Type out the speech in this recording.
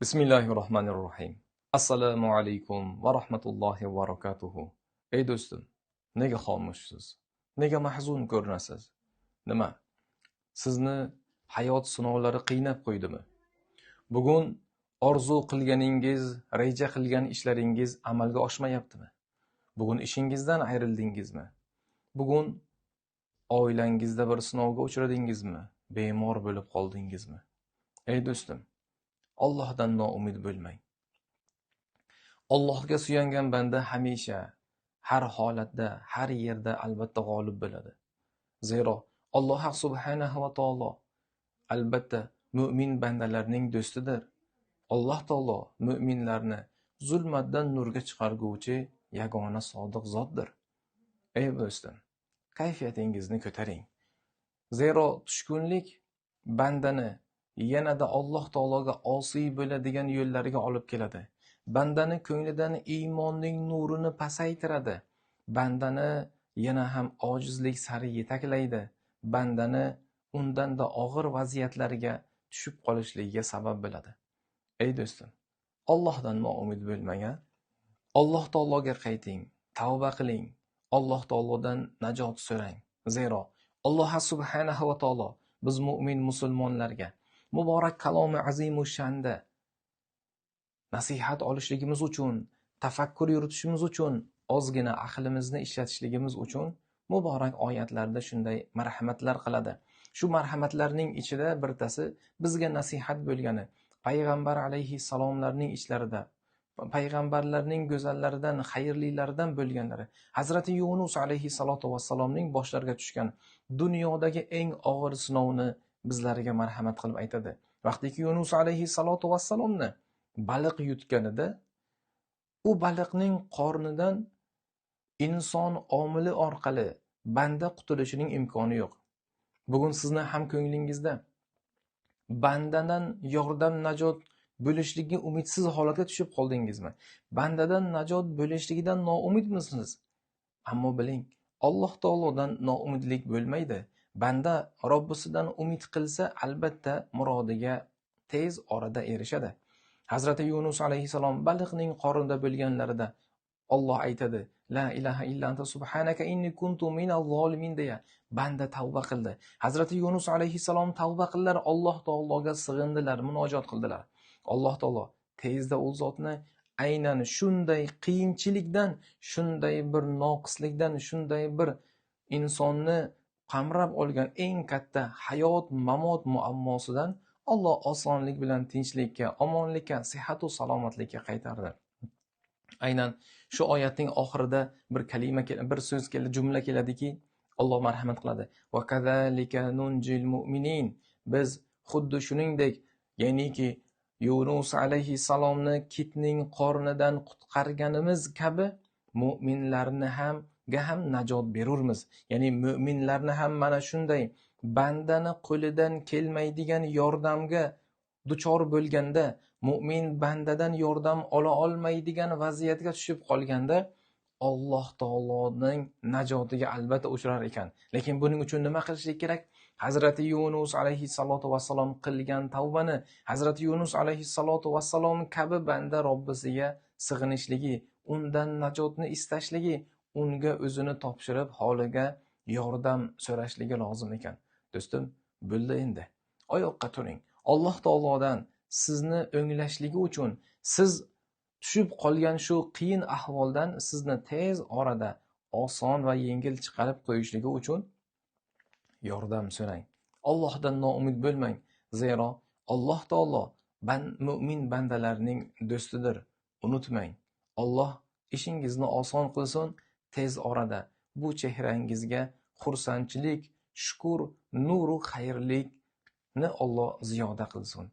Bismillahirrohmanirrohim. Assalomu alaykum va rahmatullohi va barakatuhu. Ey do'stim, nega xomushsiz? Nega mahzun ko'rinasiz? Nima? Sizni hayot sinovlari qiynab qo'ydimi? Bugun orzu qilganingiz, reja qilgan ishlaringiz amalga oshmayaptimi? Bugun ishingizdan ayrildingizmi? Bugun oilangizda bir sinovga uchradingizmi? Bemor bo'lib qoldingizmi? Ey do'stim, Allohdan noumid bo'lmang. Allohga suyangan banda hamisha, har holatda, har yerda albatta g'olib bo'ladi. Zero Alloh subhanahu va taolo albatta mo'min bandalarning do'stidir. Alloh taolo mo'minlarni zulmatdan nurga chiqarguvchi yagona sodiq zotdir. Ey do'stim, kayfiyatingizni ko'taring. Zero tushkunlik bandani yanada Alloh taologa osiy bo'ladigan yo'llarga olib keladi. Bandani ko'nglidan iymonning nurini pasaytiradi. Bandani yana ham ojizlik sari yetaklaydi. Bandani undanda og'ir vaziyatlarga tushib qolishligiga sabab bo'ladi. Ey do'stim, Allohdan noumid bo'lmang. Alloh taologa qayting, tavba qiling, Alloh taolodan najot so'rang. Zero Alloh subhanahu va taolo biz mo'min musulmonlarga muborak kalomi azimu shanda nasihat olishligimiz uchun, tafakkur yuritishimiz uchun, ozgina aqlimizni ishlatishligimiz uchun muborak oyatlarda shunday marhamatlar qiladi. Shu marhamatlarning ichida birtasi bizga nasihat bo'lgani, payg'ambar alayhissalomlarning ichlarida, payg'ambarlarning go'zallaridan, xayrlilaridan bo'lganlari, Hazrati Yunus alayhissalotu vassalomning boshlariga tushgan dunyodagi eng og'ir sinovni bizlarga marhamat qilib aytadi. Vaqtiki Yunus alayhissalotu vassalomni baliq yutganida, u baliqning qornidan inson omili orqali banda qutulishining imkoni yo'q. Bugun sizni ham ko'nglingizda bandadan yordam najot bo'lishligiga umidsiz holatga tushib qoldingizmi? Bandadan najot bo'lishligidan noumidmisiz? Ammo biling, Alloh taolodan noumidlik bo'lmaydi. Banda Robbisidan umid qilsa, albatta murodiga tez orada erishadi. Hazrati Yunus alayhissalom baliqning qornida bo'lganlarida Alloh aytadi: La ilaha illa anta subhanaka inni kuntu minaz zolimin deya banda tavba qildi. Hazrati Yunus alayhissalom tavba qildilar, Alloh taologa sig'indilar, munojot qildilar. Alloh taolo tezda u zotni aynan shunday qiyinchilikdan, shunday bir noqislikdan, shunday bir insonni qamrab olgan eng katta hayot mamot muammosidan Alloh osonlik bilan tinchlikka, omonlikka, sihhatu salomatlikka qaytardi. Aynan shu oyatning oxirida bir kalima, bir so'z keladi, jumla keladiki, Alloh marhamat qiladi. Va kazalika nunjil mu'minin. Biz xuddi shuningdek, ya'niki Yunus alayhissalomni kitning qornidan qutqarganimiz kabi mo'minlarni ham najot berurmiz. Ya'ni mo'minlarni ham mana shunday bandani qo'lidan kelmaydigan yordamga duchor bo'lganda, mo'min bandadan yordam ola olmaydigan vaziyatga tushib qolganda Alloh taoloning najotiga albatta uchrar ekan. Lekin buning uchun nima qilishlik kerak? Hazrati Yunus alayhissalotu vassalom qilgan tavbani, Hazrati Yunus alayhissalotu vassalom kabi banda Robbisiga sig'inishligi, undan najotni istashligi, unga o'zini topshirib holiga yordam so'rashligi lozim ekan. Do'stim, bo'ldi endi. Oyoqqa turing. Alloh taolodan sizni o'nglashligi uchun, siz tushib qolgan shu qiyin ahvoldan sizni tez orada oson va yengil chiqarib qo'yishligi uchun yordam so'rang. Allohdan noumid bo'lmang. Zero Alloh taolo mo'min bandalarning do'stidir. Unutmang. Alloh ishingizni oson qilsin, tez orada bu chehrangizga xursandchilik, shukr, nuru xayrlikni Alloh ziyoda qilsin.